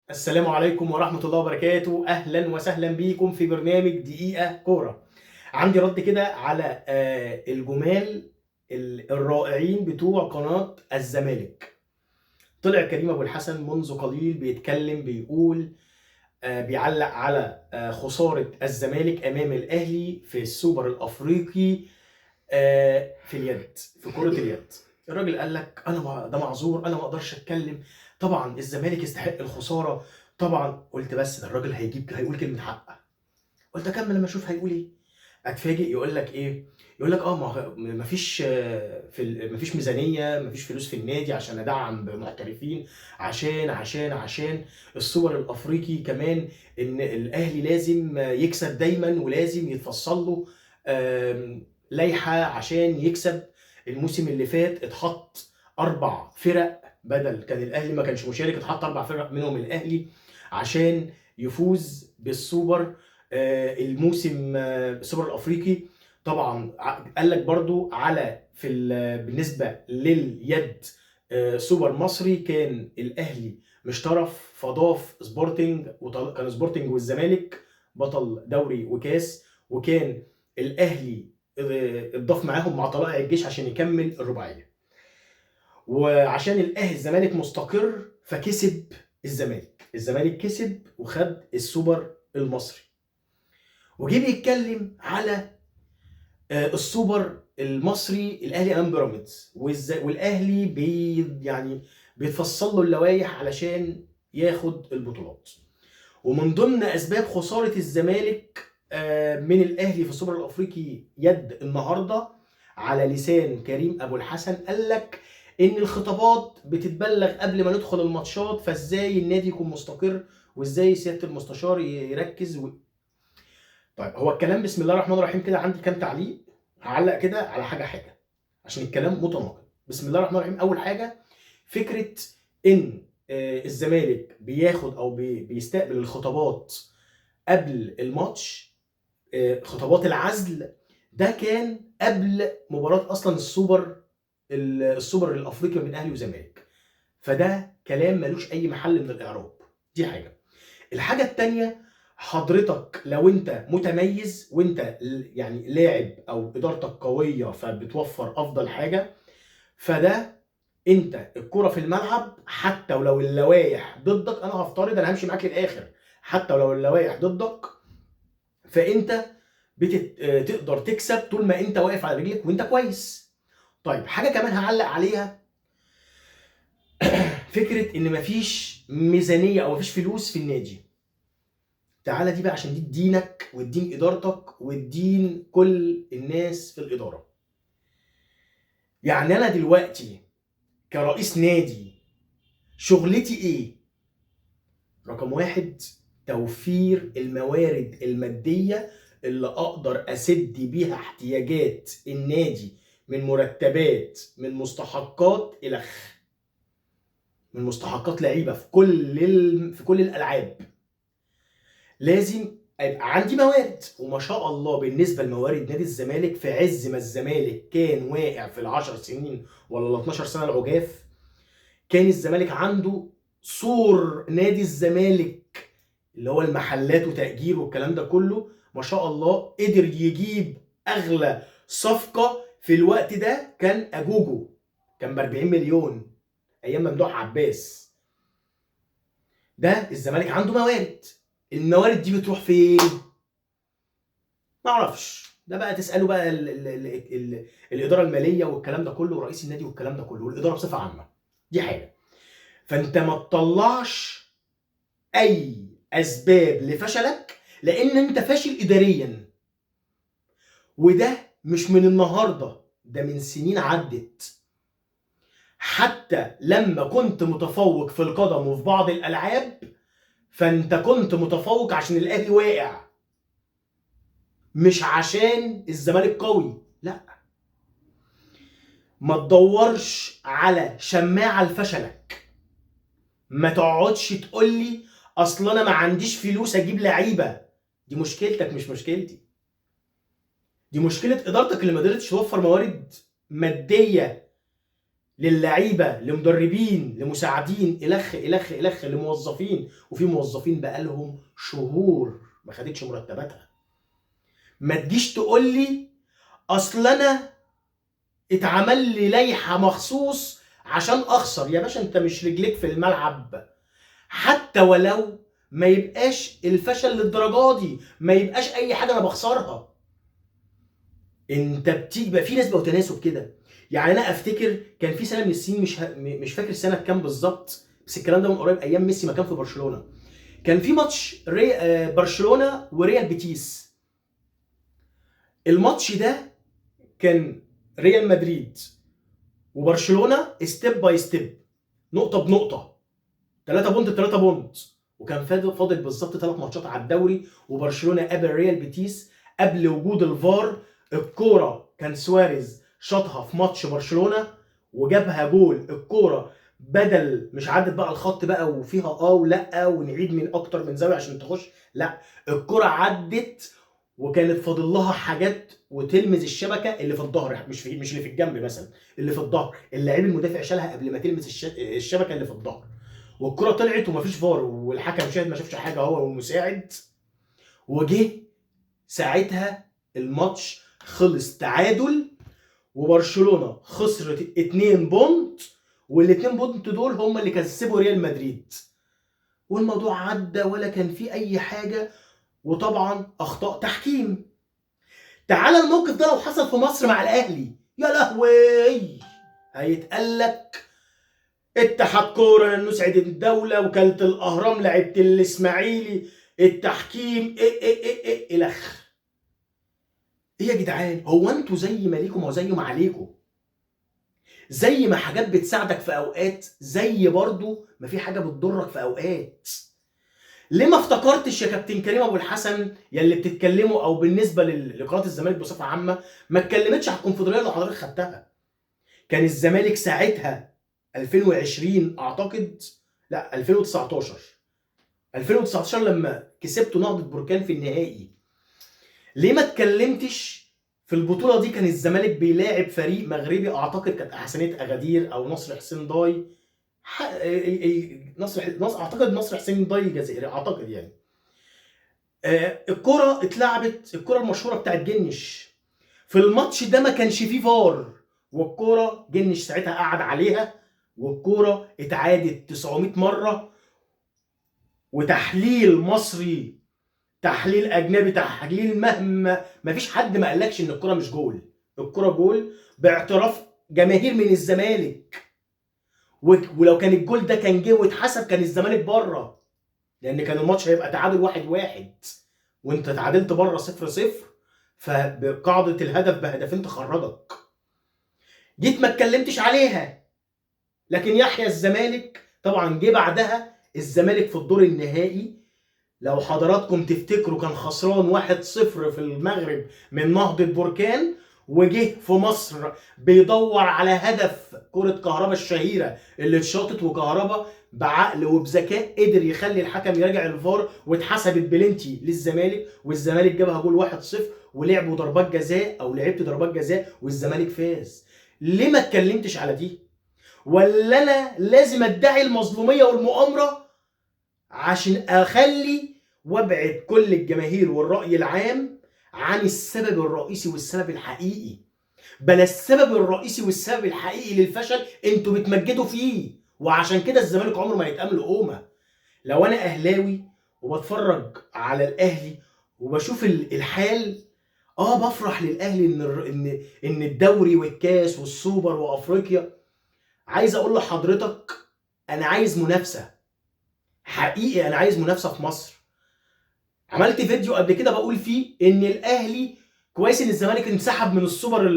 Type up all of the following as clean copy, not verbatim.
السلام عليكم ورحمة الله وبركاته. أهلا وسهلا بيكم في برنامج دقيقة كورة. عندي رد كده على الجمال الرائعين بتوع قناة الزمالك. طلع كريم أبو الحسن منذ قليل بيتكلم، بيقول بيعلق على خسارة الزمالك أمام الأهلي في السوبر الأفريقي في اليد، في كرة اليد. الراجل قال لك أنا ده معذور، أنا ما أقدرش أتكلم، طبعا الزمالك يستحق الخسارة طبعا. قلت بس ده الراجل هيجيب، هيقول كلمة حق. قلت أكمل لما أشوف هيقول إيه. أتفاجئ يقول لك إيه؟ يقول لك ما مفيش، مفيش ميزانية، مفيش فلوس في النادي عشان أدعم بمحترفين، عشان عشان عشان السوبر الأفريقي كمان، إن الأهلي لازم يكسب دايما ولازم يتفصل له لائحة عشان يكسب. الموسم اللي فات اتحط 4 فرق، بدل كان الأهلي ما كانش مشارك، اتحط 4 فرق منهم الأهلي عشان يفوز بالسوبر، الموسم، السوبر الأفريقي. طبعا قال لك برضو على في بالنسبة لليد، سوبر مصري كان الأهلي مش طرف، فضاف سبورتنج، كان سبورتنج والزمالك بطل دوري وكاس، وكان الأهلي اتضاف معاهم مع طلائع الجيش عشان يكمل الرباعية. وعشان الأهلي الزمالك مستقر فكسب الزمالك، الزمالك كسب وخد السوبر المصري. وجي بيتكلم على السوبر المصري الاهلي امام بيراميدز، والاهلي يعني بيتفصل له اللوائح علشان ياخد البطولات. ومن ضمن اسباب خسارة الزمالك من الاهلي في السوبر الافريقي يد النهارده على لسان كريم ابو الحسن، قال لك ان الخطابات بتتبلغ قبل ما ندخل الماتشات، فازاي النادي يكون مستقر وازاي سيادة المستشار يركز طيب هو الكلام بسم الله الرحمن الرحيم كده. عندي كام تعليق هعلق كده على حاجة حاجة عشان الكلام متناقض. بسم الله الرحمن الرحيم. اول حاجة، فكرة ان الزمالك بياخد او بيستقبل الخطابات قبل الماتش، خطابات العزل، ده كان قبل مباراة اصلا السوبر الافريقي بين الاهلي والزمالك، فده كلام ملوش اي محل من الاعراب. دي حاجة. الحاجة الثانية، حضرتك لو انت متميز وانت يعني لاعب او ادارتك قوية فبتوفر افضل حاجة، فده انت الكره في الملعب حتى ولو اللوائح ضدك، انا هفترض انا همشي معاك للاخر، حتى ولو اللوائح ضدك فانت تقدر تكسب طول ما انت واقف على رجلك وانت كويس. طيب حاجة كمان هعلق عليها، فكرة ان مفيش ميزانية او مفيش فلوس في النادي. تعالى دي بقى عشان دي دينك والدين ادارتك والدين كل الناس في الادارة. يعني انا دلوقتي كرئيس نادي شغلتي ايه؟ رقم 1، توفير الموارد المادية اللي اقدر اسد بيها احتياجات النادي من مرتبات، من مستحقات، الخ، من مستحقات لعيبة في كل الالعاب. لازم يبقى عندي موارد. وما شاء الله بالنسبة لموارد نادي الزمالك، في عز ما الزمالك كان واقع في ال10 سنين ولا ال12 سنة العجاف، كان الزمالك عنده سور نادي الزمالك اللي هو المحلات وتأجير والكلام ده كله، ما شاء الله قدر يجيب اغلى صفقة في الوقت ده، كان اجوجو، كان ب 40 مليون ايام ممدوح عباس. ده الزمالك عنده موارد. الموارد دي بتروح فين؟ ما اعرفش، ده بقى تساله بقى ال ال ال ال الادارة المالية والكلام ده كله، ورئيس النادي والكلام ده كله، والادارة بصفة عامة. دي حاجة. فانت ما تطلعش اي اسباب لفشلك لان انت فاشل اداريا، وده مش من النهارده، ده من سنين عدت. حتى لما كنت متفوق في القدم وفي بعض الالعاب، فانت كنت متفوق عشان الاهلي واقع، مش عشان الزمالك قوي. لا، ما تدورش على شماعة لفشلك. ما تقعدش تقولي اصل انا ما عنديش فلوس اجيب لعيبة. دي مشكلتك مش مشكلتي، دي مشكلة ادارتك اللي ما قدرتش توفر موارد مادية للعيبة، لمدربين، لمساعدين، الخ الخ الخ، لموظفين، وفي موظفين بقالهم شهور ما خدتش مرتباتها. ما تجيش تقول لي اصل انا اتعمل لي لائحة مخصوص عشان اخسر. يا باشا انت مش رجليك في الملعب، حتى ولو ما يبقاش الفشل للدرجة دي، ما يبقاش اي حاجة انا بخسرها. انت بتيجي بقى في نسبه وتناسب كده. يعني انا افتكر كان في سنة من السنين، مش فاكر سنة كام بالظبط، بس الكلام ده من قريب، ايام ميسي ما كان في برشلونة، كان في ماتش برشلونة وريال بيتيس. الماتش ده كان ريال مدريد وبرشلونة step by step، نقطة بنقطة، 3 point 3 point، وكان فاضل بالظبط 3 ماتشات على الدوري، وبرشلونة قابل ريال بيتيس قبل وجود الفار. الكورة كان سواريز شاطها في ماتش برشلونة وجابها جول، الكورة بدل مش عدت بقى الخط بقى وفيها ولا ونعيد من اكتر من زاوية عشان تخش، لا الكورة عدت وكانت فاضل لها حاجات وتلمس الشبكة اللي في الظهر، مش اللي في الجنب مثلا، اللي في الظهر، اللاعب المدافع شالها قبل ما تلمس الشبكة اللي في الظهر، والكره طلعت ومفيش فار، والحكم شاهد ما شافش حاجة هو والمساعد، وجه ساعتها الماتش خلص تعادل، وبرشلونة خسرت 2 point، وال2 point دول هم اللي كسبوا ريال مدريد، والموضوع عدى ولا كان فيه اي حاجة، وطبعا اخطاء تحكيم. تعال الموقف ده لو حصل في مصر مع الاهلي، يا لهوي، هيتقالك اتحاد كورة نسعد الدولة، وكالة الاهرام، لعيبة الاسماعيلي، التحكيم، ايه ايه ايه ايه الخ. ايه يا جدعان، هو انتوا زي ما ليكم وزي ما عليكم، زي ما حاجات بتساعدك في اوقات، زي برضو ما في حاجة بتضرك في اوقات. ليه ما افتكرتش يا كابتن كريم ابو الحسن يا اللي بتتكلموا، او بالنسبة لقناه الزمالك بصفة عامة ما اتكلمتش على الكونفدراليه اللي حضرتك خدتها؟ كان الزمالك ساعتها 2020 اعتقد، لا 2019 لما كسبتوا نهضة بركان في النهائي. ليه ما اتكلمتش في البطولة دي؟ كان الزمالك بيلاعب فريق مغربي، اعتقد كانت حسنيه اغادير او نصر حسين داي، اعتقد نصر حسين داي الجزائري اعتقد يعني. الكره اتلعبت، الكره المشهورة بتاعت جنش في الماتش ده ما كانش فيه فار، والكوره جنش ساعتها قعد عليها، والكوره اتعادت 900 مرة، وتحليل مصري، تحليل اجنبي، تحليل مهما، ما فيش حد ما قالكش ان الكورة مش جول، الكورة جول باعتراف جماهير من الزمالك. ولو كان الجول ده كان جه واتحسب كان الزمالك بره، لان كان الماتش هيبقى تعادل 1-1، وانت تعادلت بره 0-0، فبقاعده الهدف بهدفين تخرجك. جيت ما اتكلمتش عليها. لكن يحيى الزمالك طبعا جه بعدها، الزمالك في الدور النهائي لو حضراتكم تفتكروا كان خسران 1-0 في المغرب من نهضة بركان، وجه في مصر بيدور على هدف كرة كهربا الشهيرة اللي اتشاطت، وكهربا بعقل وبذكاء قدر يخلي الحكم يراجع الفار، واتحسبت بلنتي للزمالك، والزمالك جابها جول 1-0، ولعبوا ضربات جزاء او لعبت ضربات جزاء والزمالك فاز. ليه ما اتكلمتش على دي؟ ولا انا لازم ادعي المظلومية والمؤامرة عشان اخلي وابعد كل الجماهير والرأي العام عن السبب الرئيسي والسبب الحقيقي؟ بل السبب الرئيسي والسبب الحقيقي للفشل انتوا بتمجدوا فيه، وعشان كده الزمالك عمره ما هيتقام قومه. لو انا اهلاوي وبتفرج على الاهلي وبشوف الحال، بفرح للاهلي ان الدوري والكاس والسوبر وافريقيا. عايز اقول لحضرتك انا عايز منافسه حقيقي، انا عايز منافسه في مصر. عملت فيديو قبل كده بقول فيه ان الاهلي كويس ان الزمالك انسحب من السوبر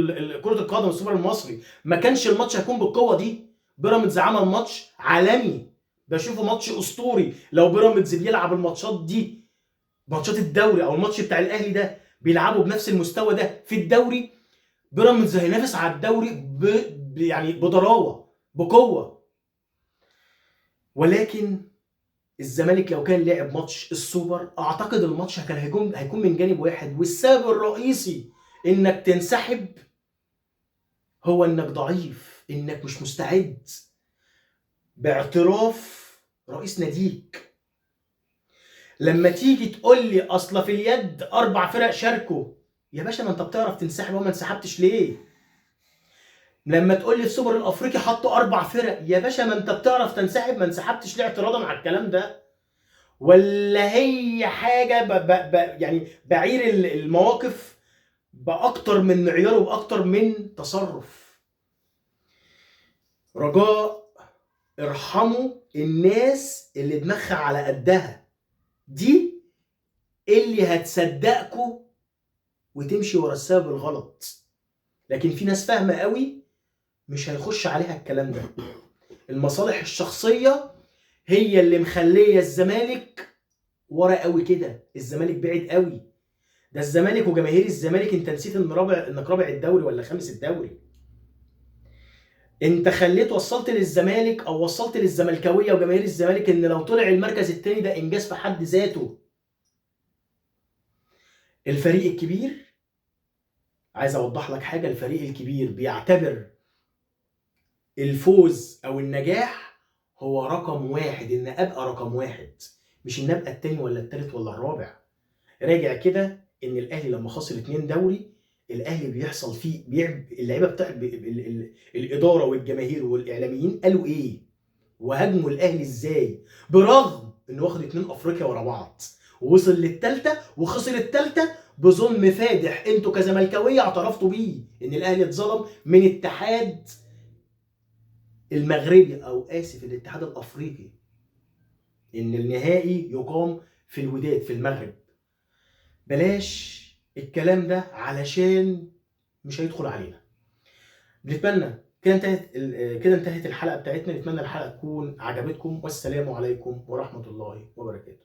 كرة القدم السوبر المصري، ما كانش الماتش هيكون بالقوة دي. بيراميدز عمل ماتش عالمي، بشوفه ماتش اسطوري. لو بيراميدز بيلعب الماتشات دي، ماتشات الدوري او الماتش بتاع الاهلي ده، بيلعبوا بنفس المستوى ده في الدوري، بيراميدز هينافس على الدوري يعني بضراوه بقوة. ولكن الزمالك لو كان لعب ماتش السوبر اعتقد الماتش كان هيكون من جانب واحد، والسبب الرئيسي انك تنسحب هو انك ضعيف. انك مش مستعد باعتراف رئيس ناديك. لما تيجي تقول لي اصل في اليد 4 فرق شاركوا، يا باشا ما انت بتعرف تنسحب، وما انسحبتش ليه؟ لما تقول لي في سوبر الافريقي حطوا 4 فرق، يا باشا ما انت بتعرف تنسحب، ما انسحبتش ليه اعتراضا على الكلام ده؟ ولا هي حاجة ب ب ب يعني بعير المواقف باكتر من معيار وباكتر من تصرف. رجاء ارحموا الناس اللي دماغها على قدها دي، اللي هتصدقكوا وتمشي ورا السبب الغلط. لكن في ناس فاهمه قوي مش هيخش عليها الكلام ده. المصالح الشخصية هي اللي مخليه الزمالك ورا قوي كده، الزمالك بعيد قوي. ده الزمالك وجماهير الزمالك، انت نسيت ان رابع، انك رابع الدوري ولا خامس الدوري. انت خليت وصلت للزمالك او وصلت للزملكاويه وجماهير الزمالك ان لو طلع المركز الثاني ده انجاز في حد ذاته. الفريق الكبير، عايز اوضح لك حاجة، الفريق الكبير بيعتبر الفوز او النجاح هو رقم واحد، ان ابقى رقم واحد، مش ان ابقى الثاني ولا الثالث ولا الرابع. راجع كده ان الاهلي لما خسر 2 دوري، الاهلي بيحصل فيه اللعيبة بتاع الادارة والجماهير والاعلاميين قالوا ايه وهاجموا الاهلي ازاي، برغم انه واخد 2 افريقيا ورا بعض ووصل للثالثه وخسر الثالثة بظلم فادح. انتوا كزملكاويه اعترفتوا بيه ان الاهلي اتظلم من اتحاد المغربي، او اسف الاتحاد الافريقي، ان النهائي يقام في الوداد في المغرب. بلاش الكلام ده علشان مش هيدخل علينا. بنتمنى كده انتهت الحلقة بتاعتنا، نتمنى الحلقة تكون عجبتكم، والسلام عليكم ورحمة الله وبركاته.